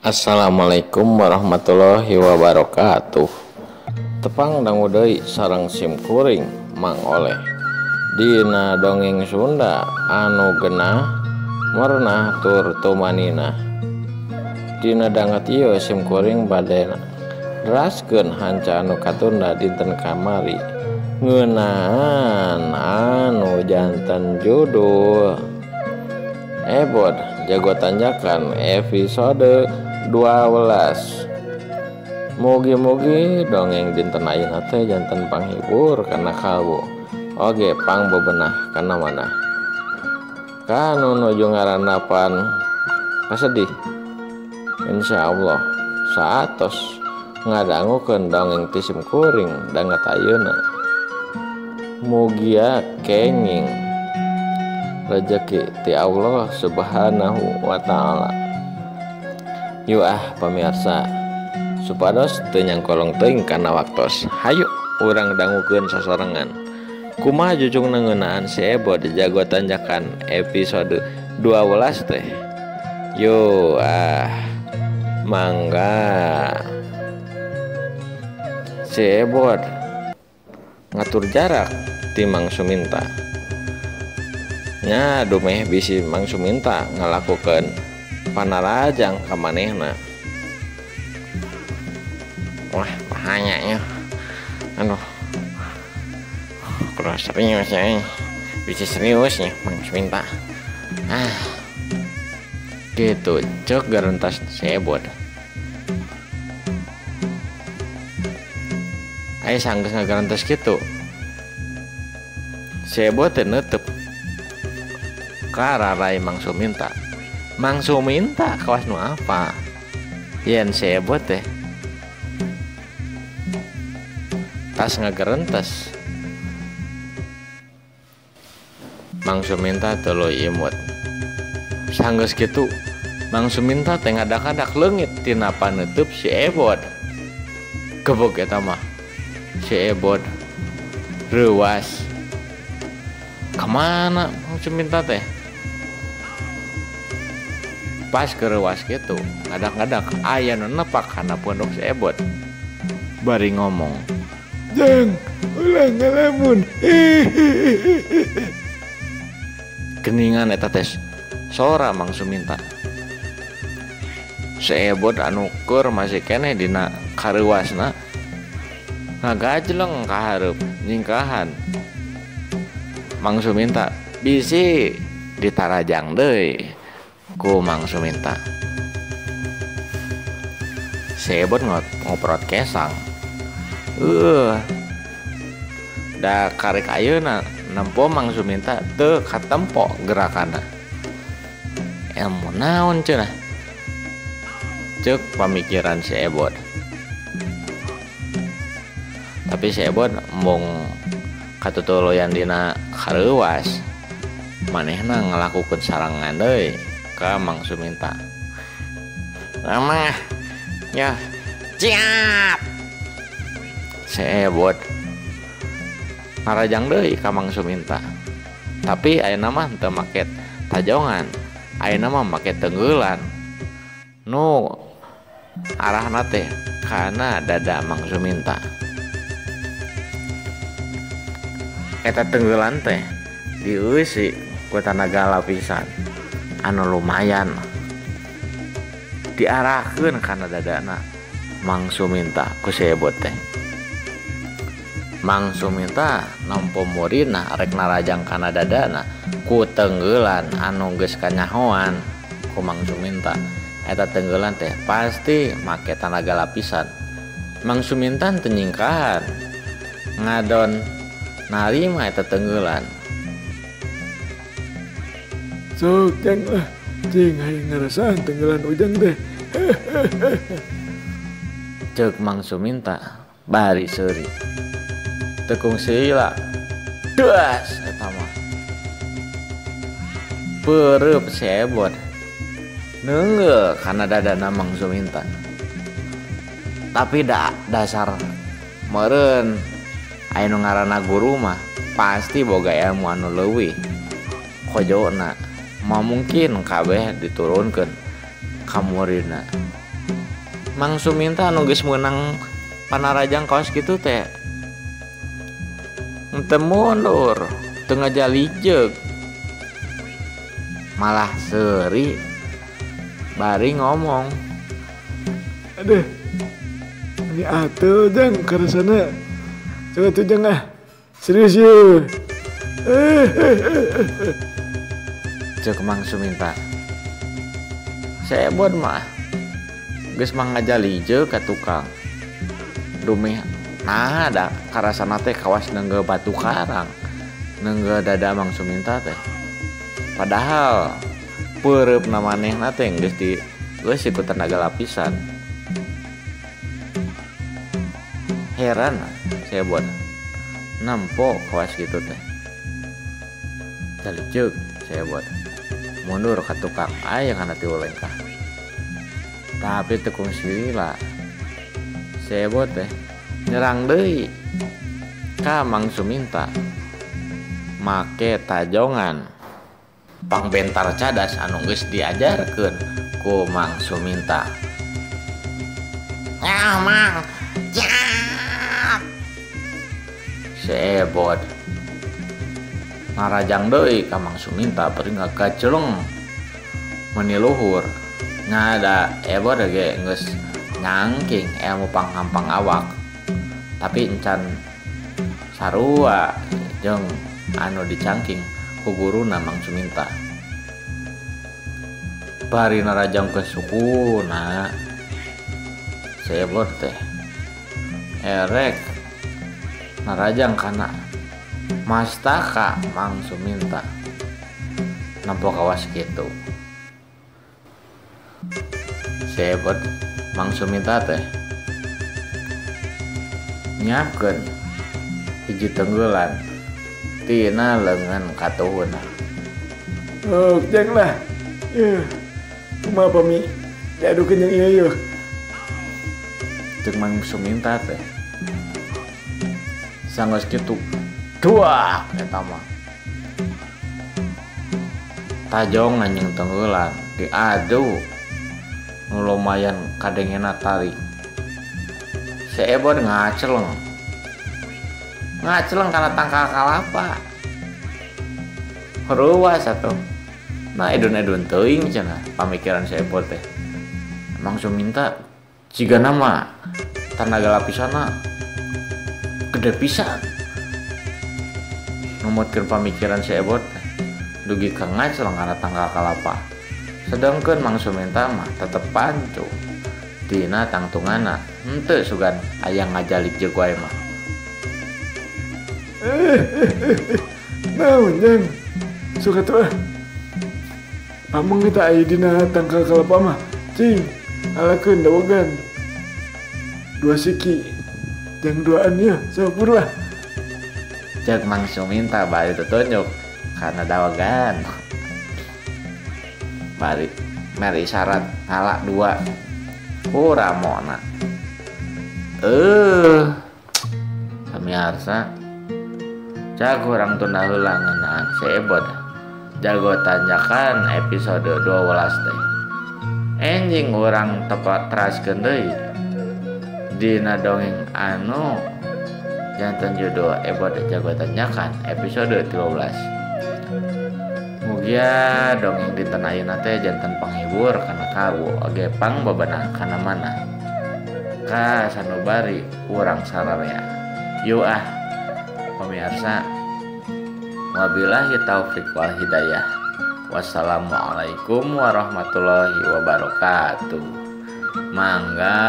Assalamualaikum warahmatullahi wabarakatuh. Tepang dangu deui sareng sim kuring Mang Oleh dina dongeng Sunda anu genah merenah tur tumaninah. Dina danget ieu sim kuring bade neraskeun hanca anu katunda dinten kamari ngeunaan anu janten judul Ebod Jago Tanjakan episode 12. Mugi-mugi dongeng dinten ayeuna teh janten panghibur kana kalbu oge pang bebenah kana manah. Kanu nuju ngarandapan kasedih, insyaallah saatos ngadangukeun dongeng ti sim kuring danget ayeuna. Mugia kenging rejeki ti Allah Subhanahu wa taala. Yuk ah pemirsa, supados teu nyangkolong teuing kana waktos. Hayu urang dangukeun sasarengan. Kumaha jucungna ngeunaan si Ebod Jago Tanjakan episode 12 teh. Yo ah mangga. Si Ebod ngatur jarak ti Mang Suminta. Nya dumeh bisi Mang Suminta ngalakukeun panarajang ka manehna. Wah, bahayanya. Aduh. Kurang serius ya. Bisa serius nih Mang Suminta. Ah. Gitu, cek garantas si Ebod. Aya sanggeus ngagarantos kitu. Si Ebod teh neuteub ka rarai Mang Suminta. Mang Suminta kawas nu apa? Yen si Ebod teh tas ngagerentes. Mang Suminta tuluy imut. Sanggeus kitu Mang Suminta teh ngadak-adak leungit tina paneuteub si Ebod. Gebeg eta mah. Si Ebod reuas. Kamana Mang Suminta teh? Pas kereuas kitu, ngadak-ngadak aya nu nepak kana pondok si Ebod. Bari ngomong, "Jang, ulah ngalamun." Geningan eta teh sora Mang Suminta. Si Ebod anu keur masih keneh dina kareuasna ngagajleng ka hareup nyingkahan. Mang Suminta bisi ditarajang deui ku Mang Suminta. Si Ebod ngoprot kesang. Da karek ayeuna nempo Mang Suminta teu katempo gerakanna. Ilmu naon cenah? Ceuk pamikiran si Ebod. Tapi si Ebod embung katutuluyan dina kareuwas. Manehna ngalakukeun sarangan deui ka Mang Suminta. Ramah ya siap. Si Ebod ngarajang deui ka Mang Suminta. Tapi ayeuna mah teu make tajongan, ayeuna mah make tenggelan. Nu arahna teh kana dada Mang Suminta. Eta tenggelan teh dieusi ku tanaga lapisan anu lumayan. Diarahkeun kana dadana Mang Suminta ku si Ebod teh. Mang Suminta nampo murina rek narajang kana dadana ku tenggelan anu geus kanyahoan ku Mang Suminta. Eta tenggelan teh pasti make tanaga lapisan. Mang Suminta teu nyingkahan ngadon narima eta tenggelan. Sok jang lah, cing hayang ngarasaan tenggelan ujang teh. Ceuk Mang Suminta bari seuri. Tekung sila. Das eta mah. Peureub si Ebod. Neunggeul kana dadana Mang Suminta. Tapi da dasar meureun aya nu ngaranna guru mah pasti boga ilmu anu leuwih. Kojona mah mungkin kabeh diturunkeun ka muridna. Mang Suminta anu geus meunang panarajang kaos kitu teh teu mundur, teu ngajalijeg, malah seuri bari ngomong. Aduh, ini atuh jang karasana. Coba tuh jang ah, serius yeuh. Ceuk Mang Suminta. Sebot mah geus mah ngajalijeg ka tukang. Dumeh nah da karasana teh kawas neunggeul batu karang, neunggeul dada Mang Suminta teh. Padahal peureupna manehna teh geus di geus ku tenaga lapisan. Heran sebot nempo kawas kitu teh. Jalijeg sebot mundur ka tukang aya kana tilu lengkah. Tapi teu kungsi lila sebot teh nyerang deui ka Mang Suminta make tajongan pangbentar cadas anu geus diajarkeun ku Mang Suminta. Ah Mang, jat. Sebot ngarajang deui ka Mang Suminta bari ngagajeleng meuni luhur. Nya da ebot ge geus nyangking ilmu panghampang awak, tapi encan sarua jeung anu dicangking ku guruna Mang Suminta. Bari narajang ke sukuna sebot teh erek narajang kana mastaka Mang Suminta nempo kawas kitu. Sebot Mang Suminta teh nyiapkeun hiji tenggelan tina leungeun katuhuna. Oh, jang lah. Yeuh. Kumaha pami diadukeun jeung ieu yeuh. Ceuk Mang Suminta teh. Sanggeus kitu duak eta mah. Tajongan jeung tenggelan diadu nu lumayan kadengena tarik. Seebot ngaceleng. Ngaceleng kana tangkal kalapa. Ruas atuh. Nah edun-edun teuing cenah pamikiran seebot teh. Mang Suminta jigana mah tanaga lapisana gede pisan. Numutkeun pamikiran seebot teh dugi ka ngaceleng kana tangkal kalapa. Sedangkeun Mang Suminta mah tetep pancu dina tangtungana henteu sugan aya ngajalijeg wae mah. Naon jang suka tuh ah. Pameng eta aya dina tangkal kalapa mah cing alakeun dawegan dua siki jang duaan ya sapur lah. Ceuk Mang Suminta bari tutunjuk kana dawegan. Bari mere isyarat ngala dua. Ramona. Pamiarsa jago urang tunda heula ngeunaan seebot. Jago tanjakan episode 12 teh. Enjing urang tepat teraskeun deui dina dongeng anu janten judul Ebot Jago Tanjakan episode 13. Mugia dongeng dinten ayeuna teh janten panghibur kana kawu oge pangbebenah kana mana. Ka sanubari urang sararea. Yuk ah pemirsa. Wabillahi taufik wal hidayah. Wassalamualaikum warahmatullahi wabarakatuh. Mangga.